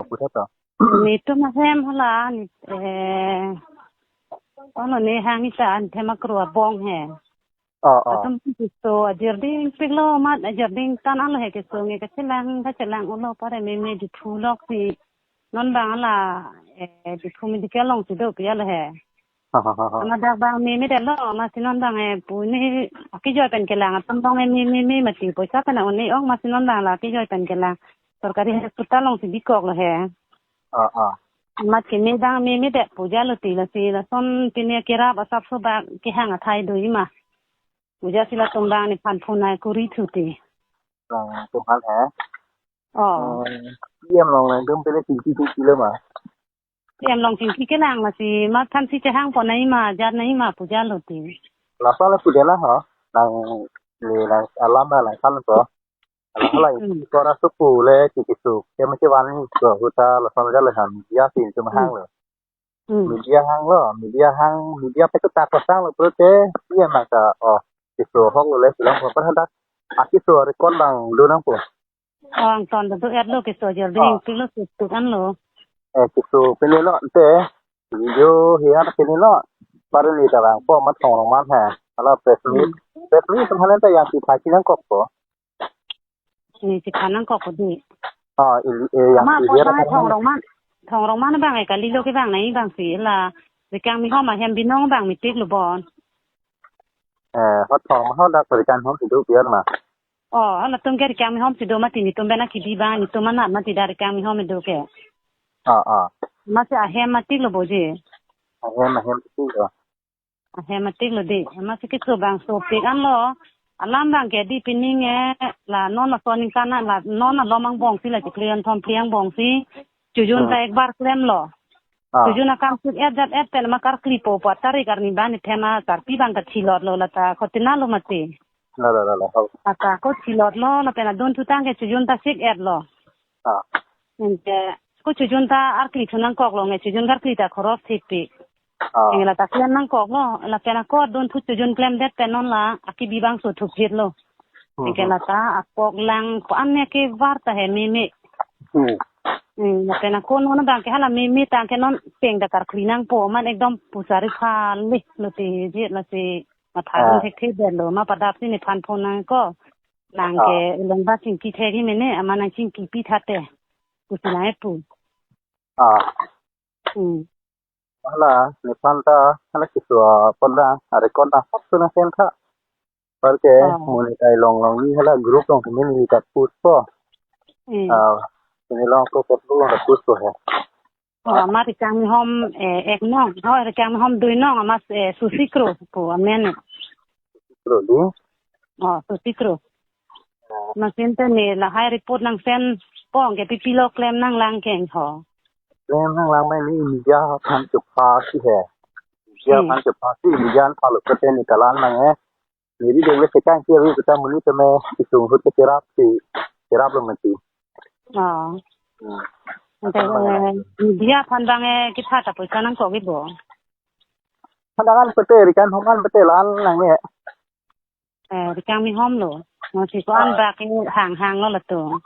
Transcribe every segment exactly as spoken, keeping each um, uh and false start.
Buta to. Netum ahem hala, ne, eh, ono ne hang ita an thema kru abong he. Oh, oh. Atum keso ajirding piklo amat ajirding tan alo he keso nge kachelang kachelang ulo pare meme Diphu lok si non bang ala, eh, Diphu medical along si do pi alo he. Ha, ha, ha, ha. Ama dak bang meme detlo, amatsi non bang, eh, pu ne akejoi pen kelang atum bang, eh, meme mati poisa pen un-e ong amatsi non bang la akejoi pen kelang. Sorkari hospital along si bikok lo he. Ah, ah. Amat keme bang meme det pu jalo ti lasi lason pine kerap asap so bang kehang athai do-i ma. Pu ja si latum bang nephan phone ai kuri thu ti. Bang tuhan he. Oh. Eh, E M along nangtum pele chingki chingki lo ma. E M along chingki kelang lasi mathan si chehang pon nai ma, jat nai ma pu jalo ti. Laso le pu dela ho. Nang le nang alam na nang kan to. Alam hala Hmm. Kora supu le chingki su. Keme chevan ko huta laso le jalo han. Ya si tum Hmm. hang lo. Hmm. Media hang lo, media hang, media pe ketak pasang lo, pute, iya maka, oh, keso ahok lo le, pulang ko, pada dak, ah, keso record bang, do nangpo. Oh, angton do et lo keso ajirding, Oh. Pilo suk suk an lo. Eh, keso pele lo, ante, video hiar pele lo, baru ni tarang po, mat Thong Rongman he, ala press meet, Hmm. Press meet, sebenarnya yang kita kinang kok po. Ni si khanang kok ko di. Ah, ili, eh, yang Ama si po dia tang kan Thong Rongman, Thong Rongman bang eh kali lo ke bang nai bang si la Rikangmihom ahem binong bang meeting lo bon. Eh, hot Thong Rongman hot dak Rikangmihom si do biar ma. Oh, latum ke Rikangmihom si do mati netum bena kidi bang netum mana mati dak Rikangmihom do ke. Ah, ah. Amatsi ahem meeting lo bo je. Ahem, ahem si do. Ahem meeting lo di. Amatsi keso bang sopik an lo. Alam bang ke di pining eh la non laso aningkan la non alom angbong si la chikli an thom pli angbong si. Chojun Hmm. ta ekbar klem lo. Ah. Chojun akam sik et jat et pen ma karkli po po tarik arni bang ni thema karpi bang ta thilot lo lata khotina lo mati. La, la, la, la. Oh. Lata ko thilot lo lapen adon thu tang ke chojun ta sik et lo. Ah. Ente ko chojun ta arkli thu nangkok lo nge chojun karkli ta khoros thik pi. Ah. Eng lata klem nangkok lo, lapen ako adon thu chojun klemdet pen non la, akibi bang so thuphit lo. Hmm. Eng ke lata akok lang ko an ne ke var ta he meme. Hmm. Hmm, lapen ako non bang ke hala meme tang ke non peng da karkli nangpo, man ekdom pusari phal le, lo te je la si matha Ah. dun thekthedetlo, ma padap si nephan phone nang ko. Nang Ah. ke ulong ba chingki thek hi mene, ama nang chingki pi thate. Pusi nang epu. Ah. Hmm. Hala, nephan ta, hala keso, ah, pon da, ah, record da, hop suna sen tha. Par ke, Ah. Muni kai long long ni hala group long kami ni kat post po. Hmm. Ah, ini long ko Facebook long kat post po he. Oh, ama Rikangmihom, eh, ek nong, oh, Rikangmihom dui nong, ama, eh, Susi Kro po, amen. Kro di? Oh, Susi Kro. Amatsi ente ne lahai report nang send pon ke pipilo klem nanglang keng ho. Klem nanglang mai ni media aphan chepha si he. Media Hmm. aphan chepha si, media an palo kete ni kalan nang eh. Neli deng le sekang si avi kita muni teme isung hut ke cherap si, cherap lo mati. Oh. Hmm. Ante, Apa eh, namanya? Media aphan bang eh kita ta poisa nangkok ibo. Pandangan pete, Rikangmihom an pete lan nang eh. Eh, Rikangmihom lo. Amatsi ko-an Ah. bak ke hang hang lo latum.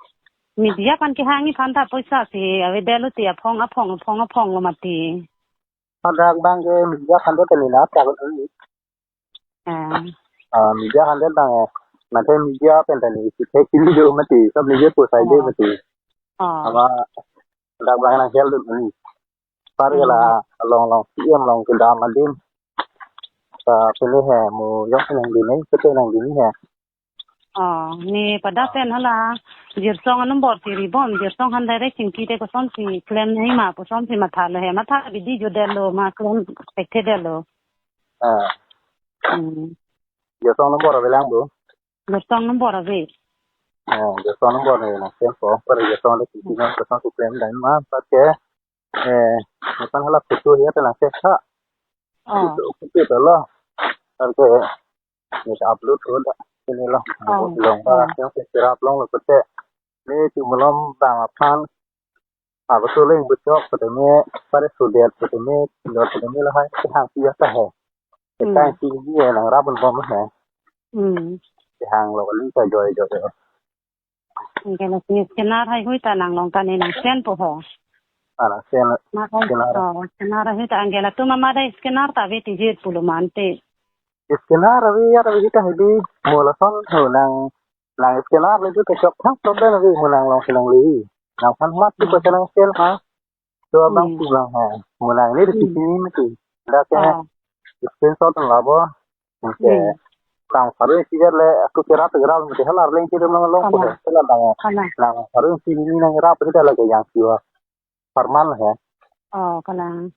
Media aphan kehang iphan ta poisa si, avedetlo ti aphong, aphong, aphong, aphong lo mati. Hadak bang ke media aphan do tali na, tak ni. Ah. Ah, media aphan do bang, eh, nanti media pen tali, si thek kini do mati, sab media poisa do Ah. mati. Ah. Ama, hadak bang nang hel do ni. Par Hmm. la, long long, C M long kedam adim. Ta pele he, mo yong nang dini, pete nang dini he. Oh, ne pada pen hala, Jirsong anumber si ribom, Jirsong han direct chingki te kosonsi klem nai ma, kosonsi matha lo he, matha bidi jo detlo, ma klem thekthedetlo. Ah. Hmm. Jirsong number avelang bo? Jirsong number ave. Ah, Jirsong number ne na send po, par Jirsong le chingki na kosonsi klem nai ma, par ke, eh, nephan hala photo ya te lang se tha. Oh. Photo, photo ta lo. Par ke, ne upload ko da. Ini lo. Oh. Long ba, Oh. yang se cherap long lo pete. Ne tu malom bang aphan. Apa tu leng betok pete ne, pare sudet pete ne, lo pete ne lahai, kehang sia ta he. Hmm. Kehang si ni he, nang rap bom he. Hmm. Kehang lo kali ka joy joy. Eng ke lasi scanner haihui ta nang long ta ne nang scan po ho. Ana scan, Ma kong scanner. Oh, scanner ahi ta anggela tu mama da scanner ta ave tijit pulo mante. Scanner ave ya ave ta hidi. Mo lason ho nang nang scanner le tu kechok thang problem ave mo nang long silang le. Nang phan mat tu ko nang scan ha. Tu abang Hmm. pulang ha. Mo nang ni di Hmm. sini mati. Dak ke Oh. screenshot nang labo. Oke. Hmm. Nang saru si le aku kira tu kira mati halar leng kira nang long ko. Kalang. Kala nang Kalang. nang saru si ni nang kira apa kita lagi yang siwa. Parman ha. Oh, kalang.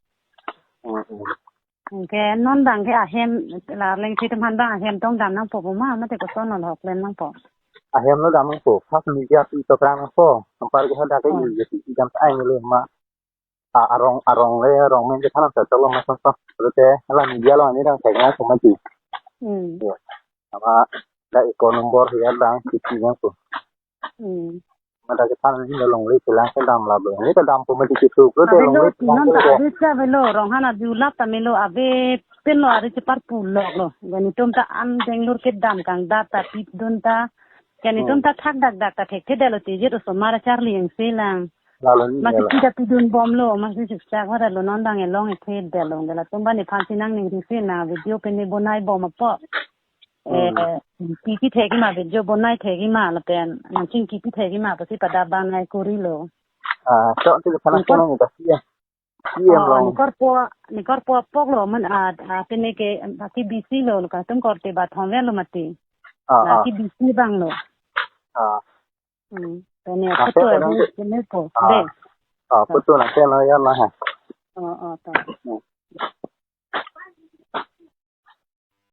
Mm-mm. Anke non bang ke ahem lar leng si teman bang ahem tong dam nangpo ma mate koson lo hok lem nangpo. Ahem lo dam ko. Pas media pi to krang ko. Ampar ke hadak ke Oh. ni jadi jam ai ni le ma. A arong arong le arong men ke thanam sa cholo ma sa sa. Rute la media lo ni dang thek na ko mati. Hmm. Ama da iko number ya dang kiti yang ko. Hmm. Ma da ke than ni long le kelang ke dam la bo. Ni ke dam ko mati ke tu. Rute long Avelo le kelang non ta ko. ave sa avelo rong hana diulap ta melo ave pen lo ari chepar pulok lo. Gani tum ta an Bangalore ke dam kang da ta pit dun ta. Gani tum ta thak dak dak ta thek the delo tijit osomar charli yang selang. Lalo ni Mas la. kita pidun bom lo mas ni siksa ko lo non dang elong ethe delo dela tum ba ni phan sinang ning risi na video pen ni bonai bom apo. Eh, Hmm. Pi pi thek ma video bonai thek ma lapen nang ching ki pi thek ma pasi pada bang nai kori lo. Ah, so ti kana ko nang ka siya. Siya Oh, long. Ni kor po ni kor po pok lo man a a pene ke a ki busy lo lo ka tum kor te ba thong lo mati. Ah, Na ah. ki busy bang lo. Ah. Hmm. Pene Ah, photo photo ave nang- pene po. Ah. De. Ah, photo na ke na ya na ha. Oh, oh, to. Hmm.